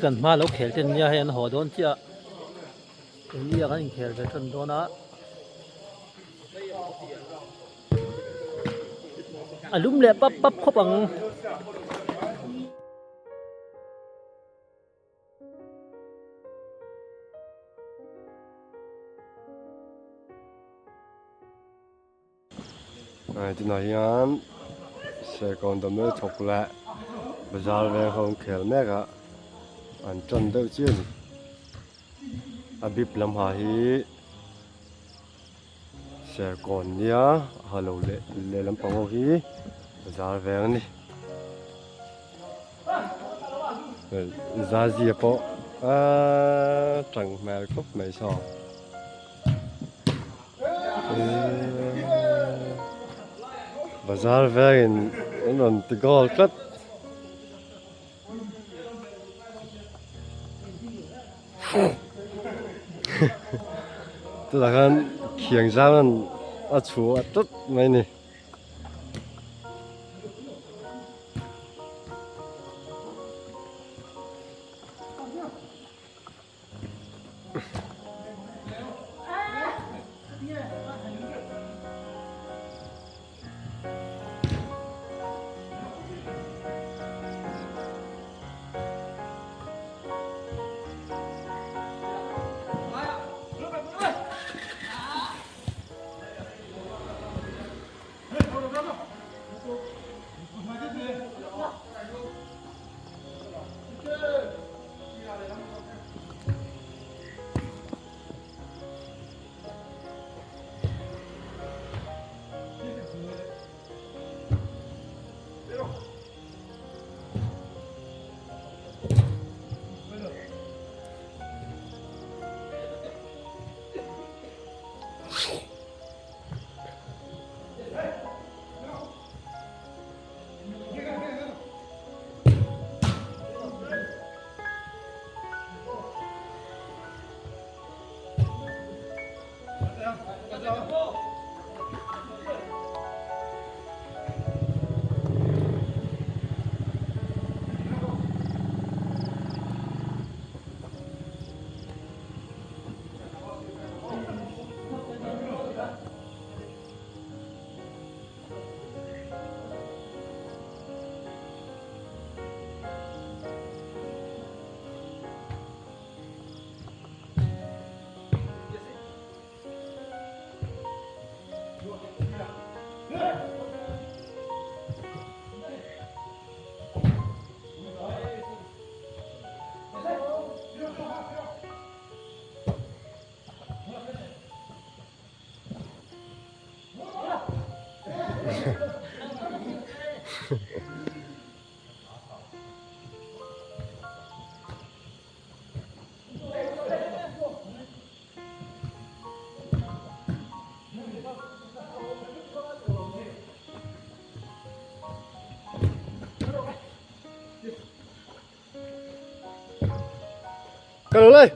kan hma lo khel te an nia hei an haw dawn chiah a keini ah kan inkhel ve tan dawn a a lum leh pap pap khawp ang. Tunah hian Serkawn dawmna thawk leh bazar veng ho an khel mek a an tan deuh chiah a ni a bip lam ha hi Serkawn nia a ha lo leh lehlam pang ho hi bazar veng a ni. Zazia pawh aaa tang hmel khawp mai saw. Bazar vengin an rawn ti goal tlat. Chutah khan khiang zang an a chhuah tlat mai a ni. Cái đồ lên.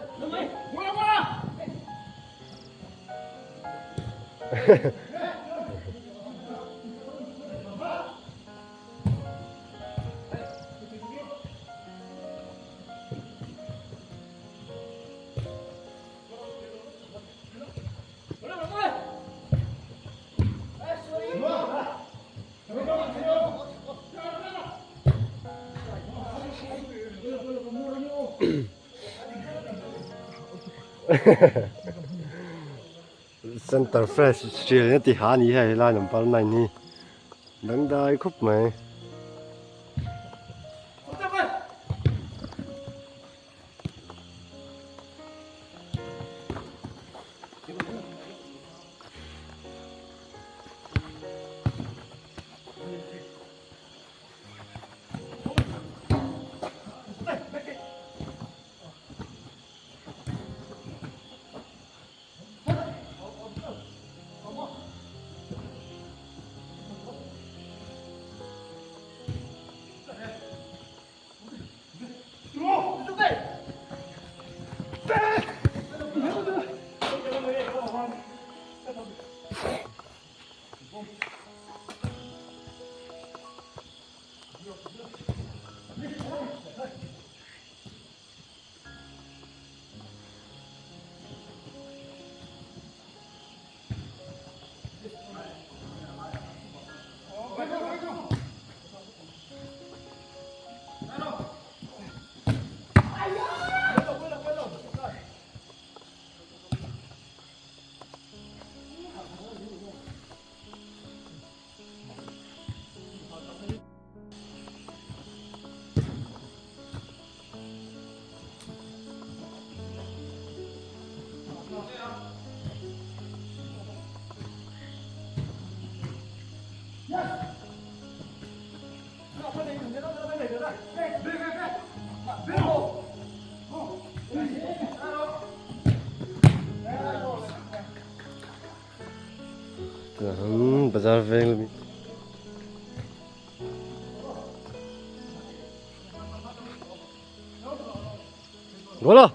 Center fresh hrial in a ti ha a ni hei helai number 9 hi dangdai khawp mai. Tunah bazar veng lami. Goal a!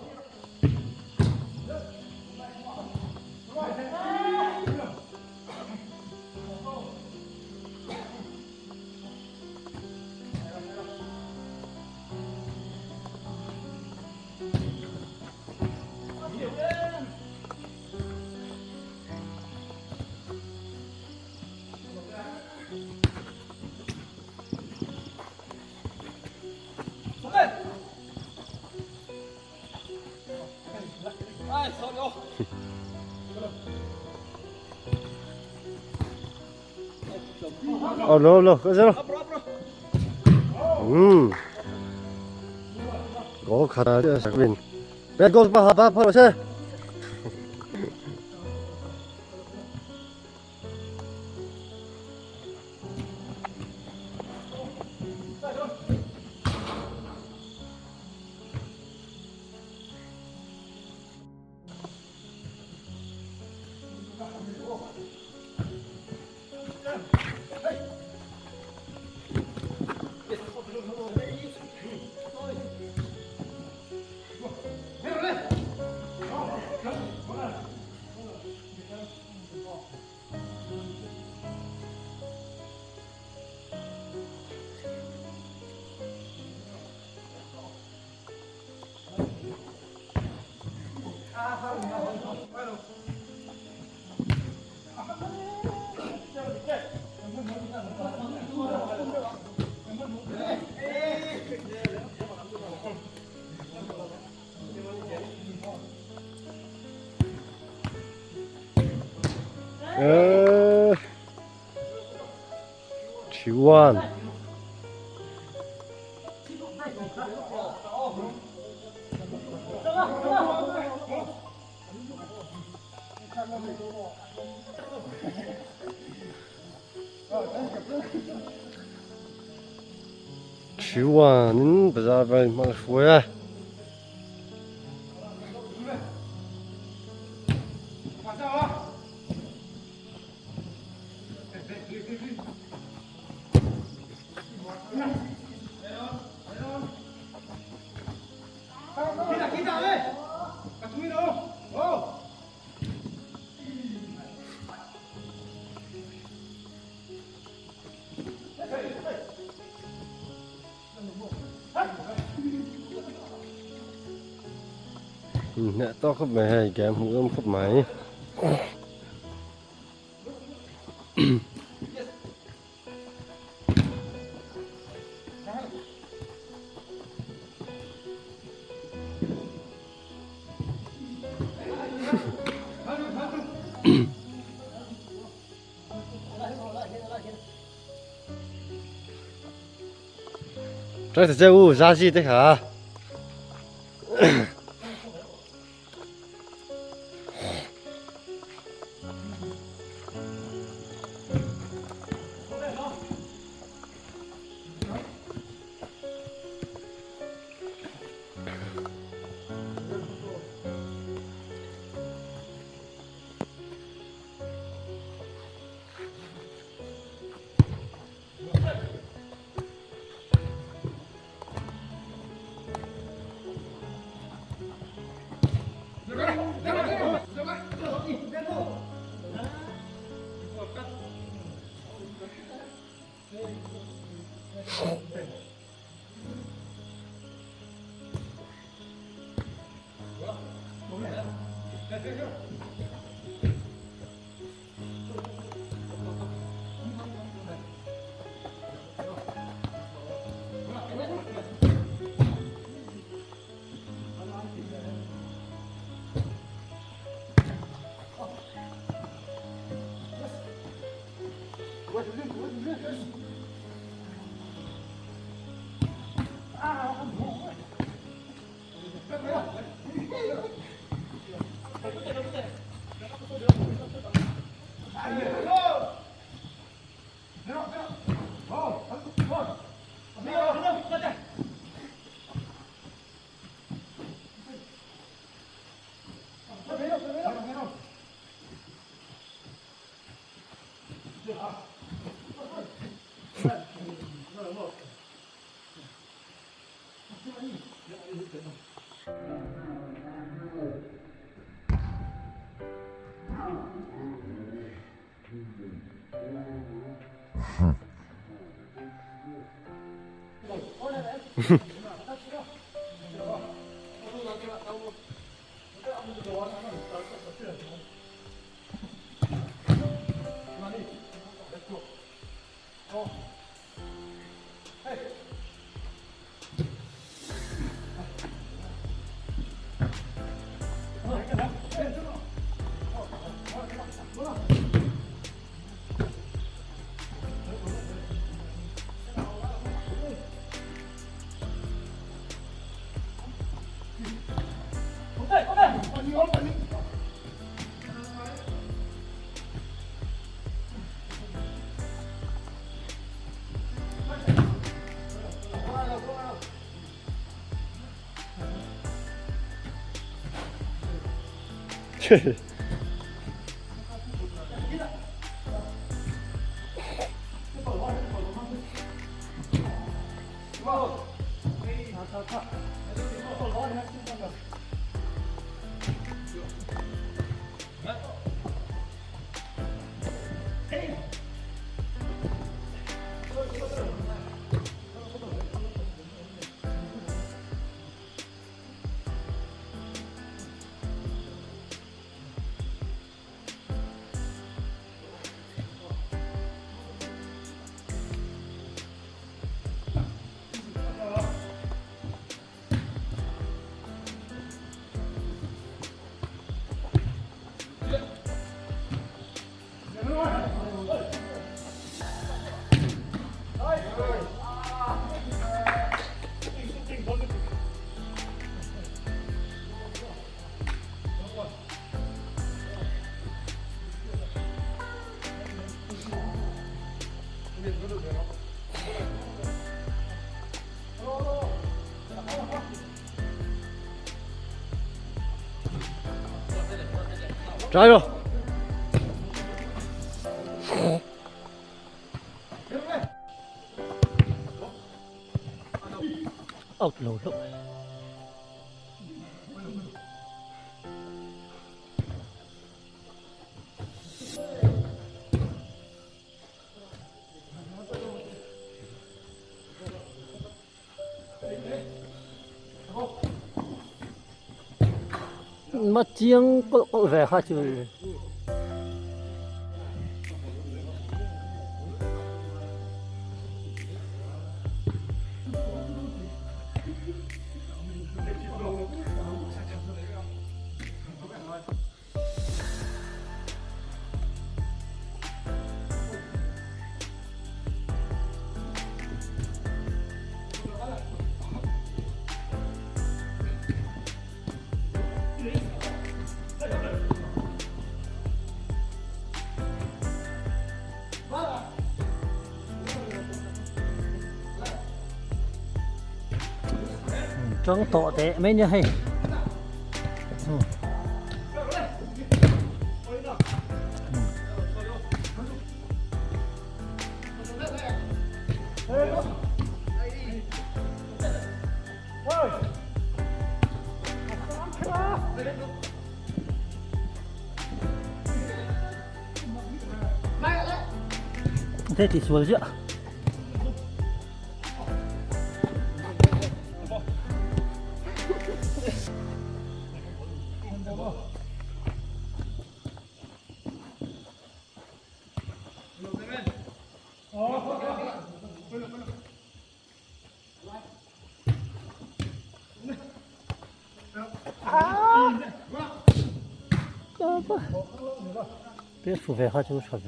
Ờ lô lô, có sao? Ừ. Có khả năng sẽ mình. Bé con ba ba ba xe. 2-1. 2-1 in bazar veng hmang hruai a. Nè to khắp mày hay kèm hũ âm khắp mày. Trái thì chơi u ra gì thế hả? 加油！Out lo hlauh. Ma chiang kawlh kawlh ve kha chu. Tang tawh teh mai nia hei. Thế thì xuống chứ. 别除非还就出去。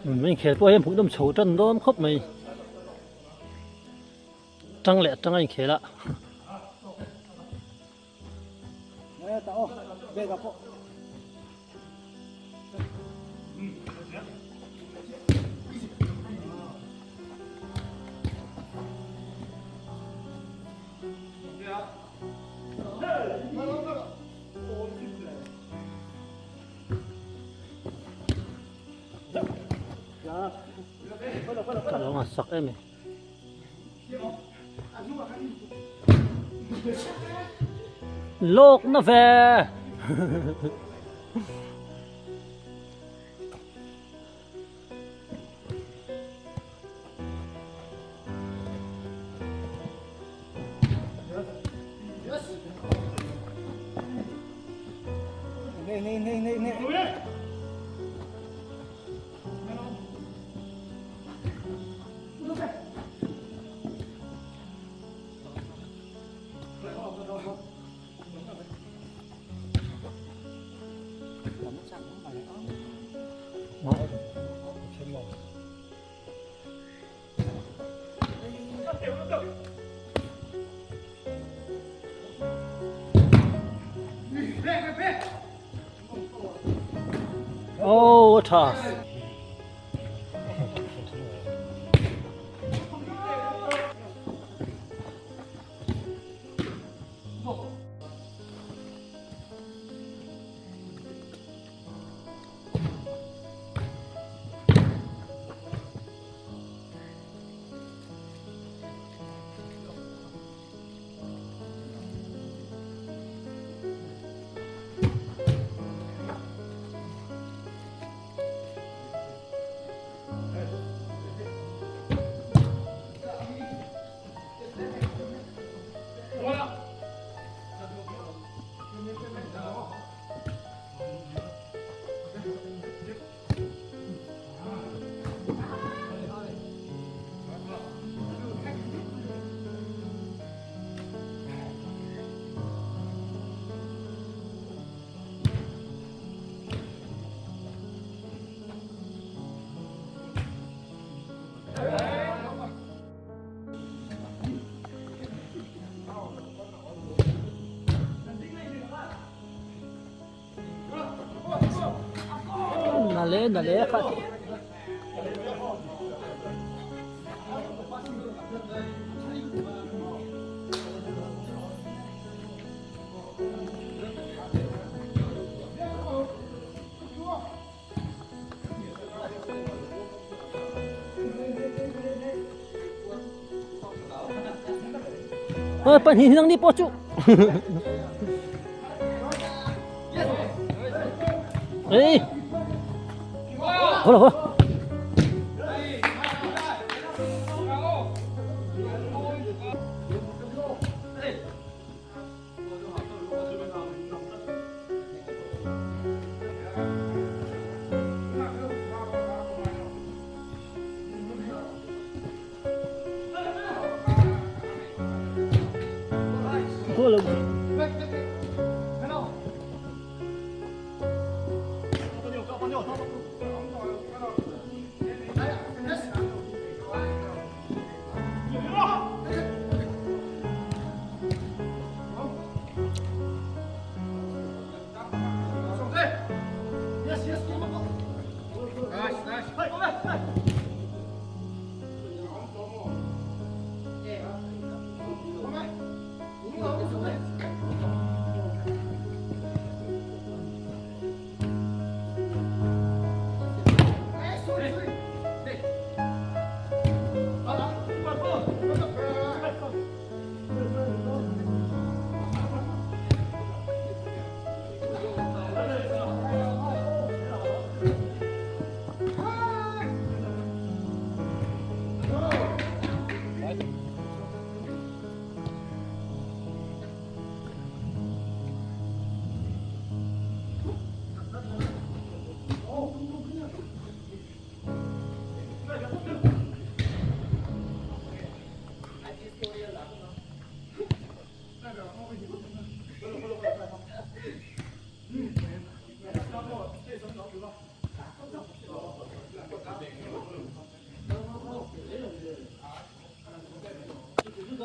Mình khéo qua em cũng đâm xấu chân đó khóc mày. Atang leh atang a inkhel a. Ka lo ngasak em e. Lawk na ve. Oh, a tha. Na le na le kha ti. Ôi, pahnih nang ni pawh chu. Ei. Hola hola.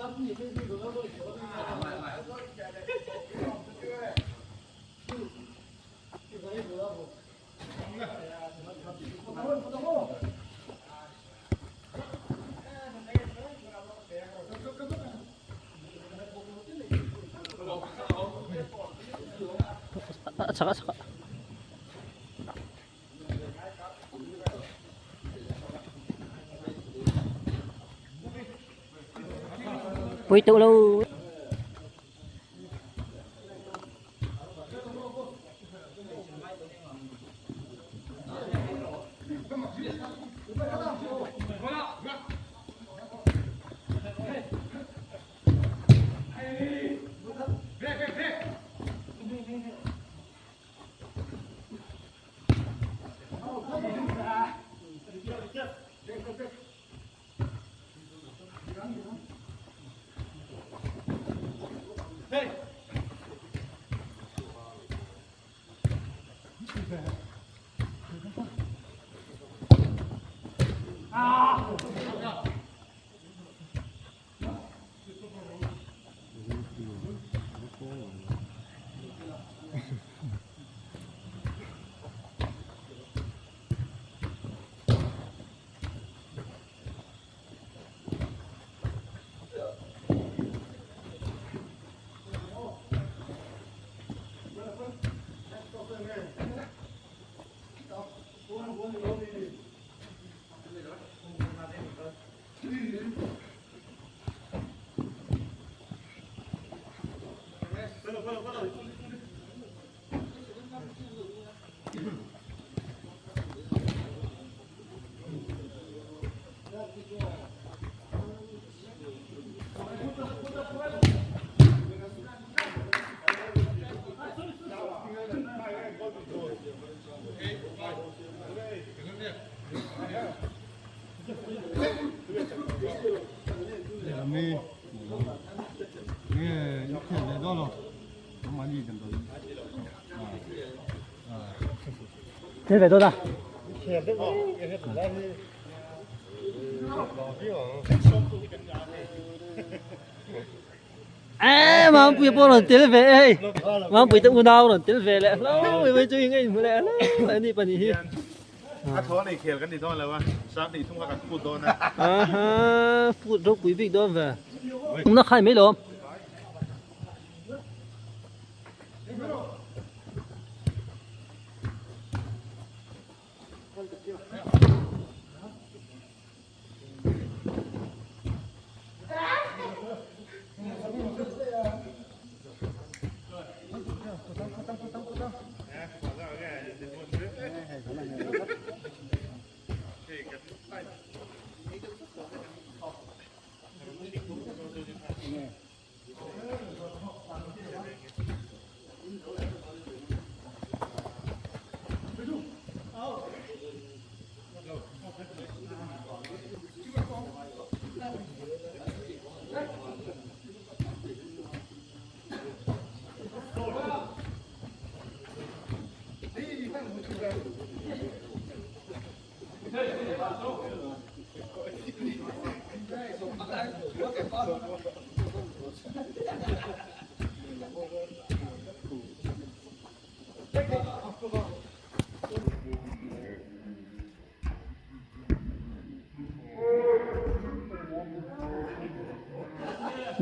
A chak a chak a. Pui teuh lo. Thế về đâu ta? Ê mà ông bùi bò rồi về ê. Mà ông bùi tự unau rồi tiến về lẹ lâu với chơi ngay mùa lẹ lâu anh đi bận hi. A tho nei khel kan ni dawn lo a, sang tih thung kha kan phut dawn a. A ha, phut ropui bik dawn ve. Na khai mai lo.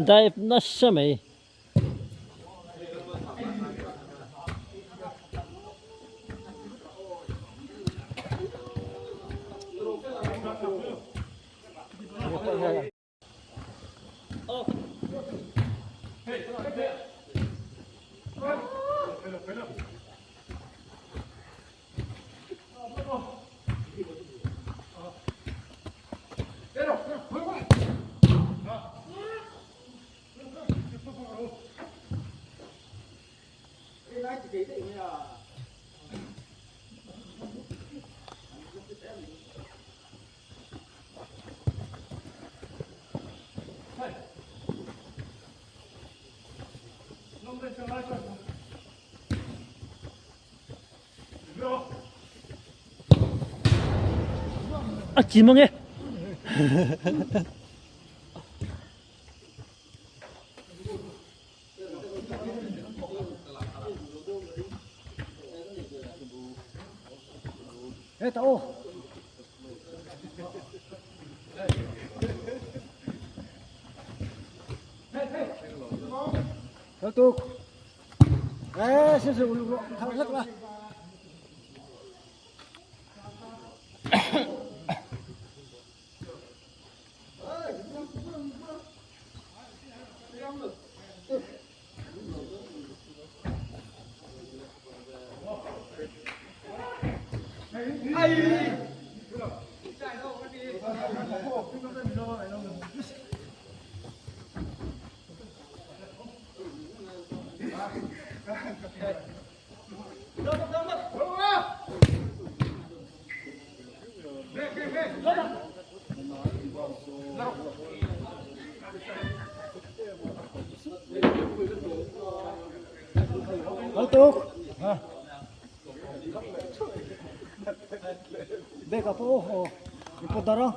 Dive nasa mai. A chi mang e. Hetah aw. Tuk. Ê, xin sự lục thằng rất là. Tuk. Beka po oh. Ipodara.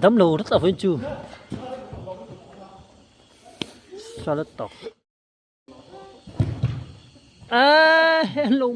Dam lo rất là với chu sao nó tọc à hello.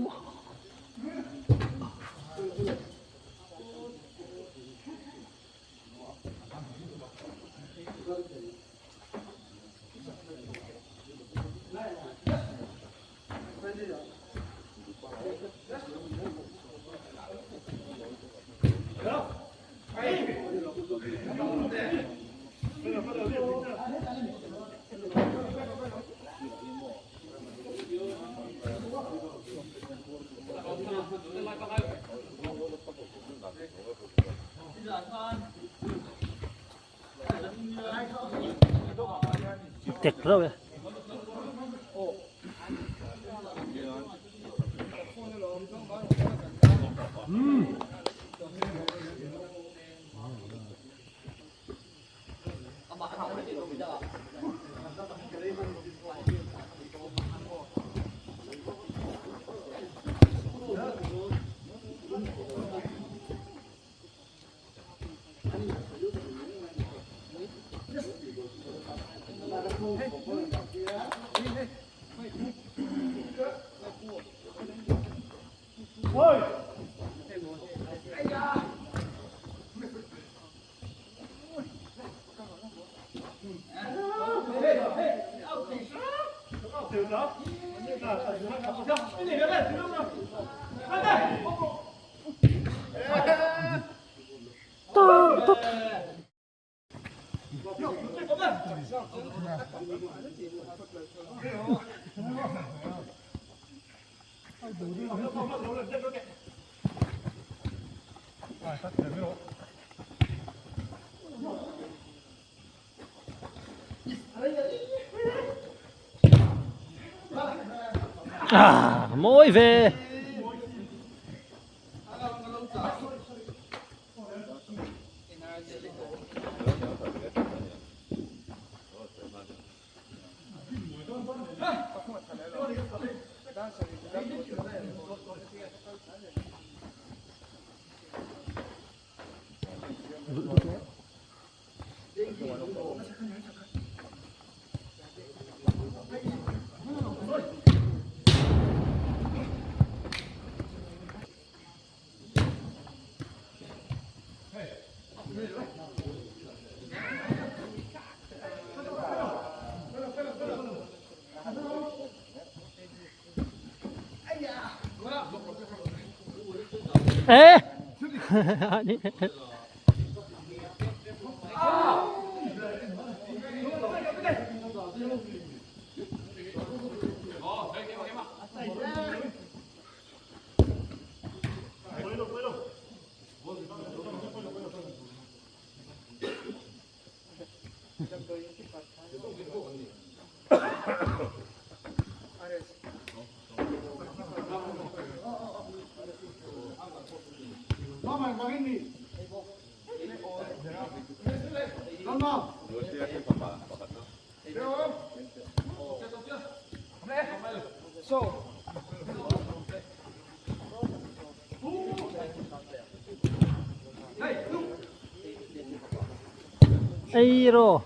Tiệt rồi. À, mỗi về. Ê. Ei rawh.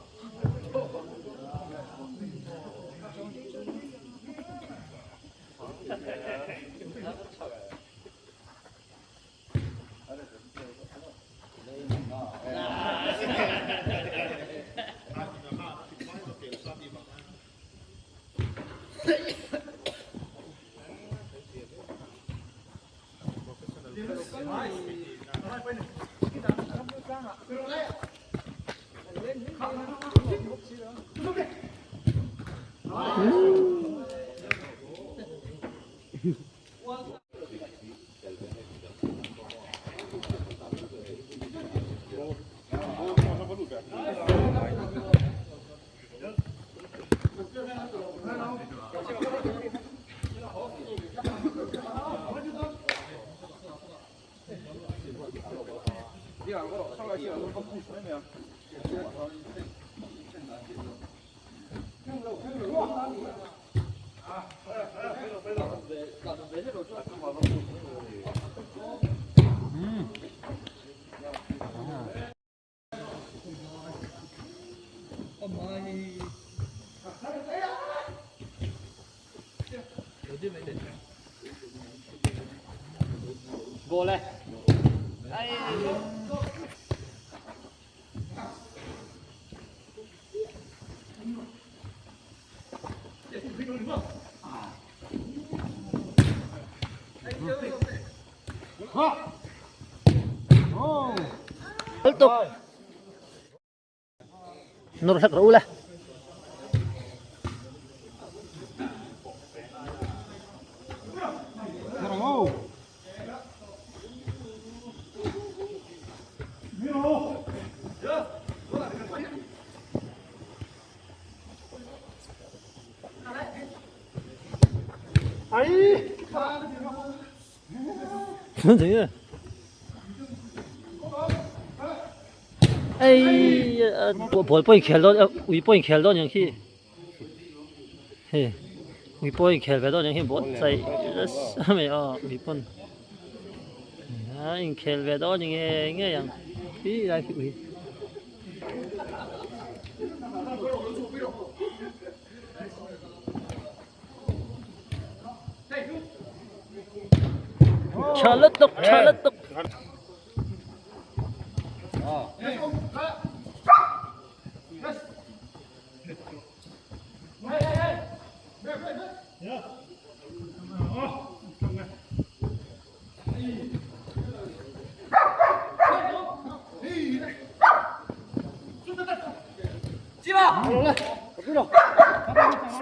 过来。哎。tiếp tục. Nó rất rũ lên. Ê, bol bol khel đó, ui bol khel đó những khi, hey, ui bol khel về đó những khi bol say, mày ờ, ui bol, à, khel về đó những nghe nghe yang, đi ra khi ui. Charlotte, Charlotte.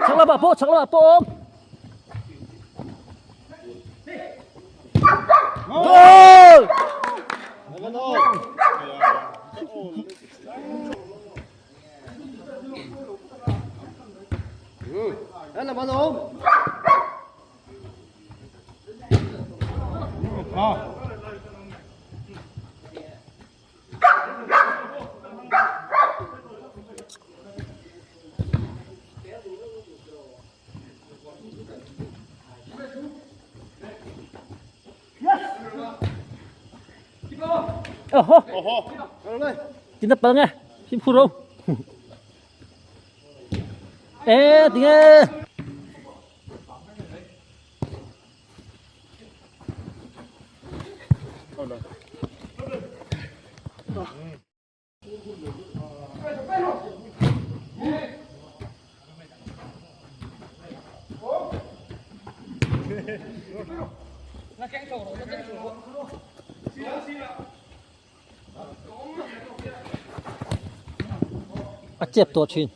Chakla ba po, chakla ba po. Goal! Oho. Chúng ta bắn nghe, xin phụ rong. Ê, tiếng nghe. À, chép tổ chuyên.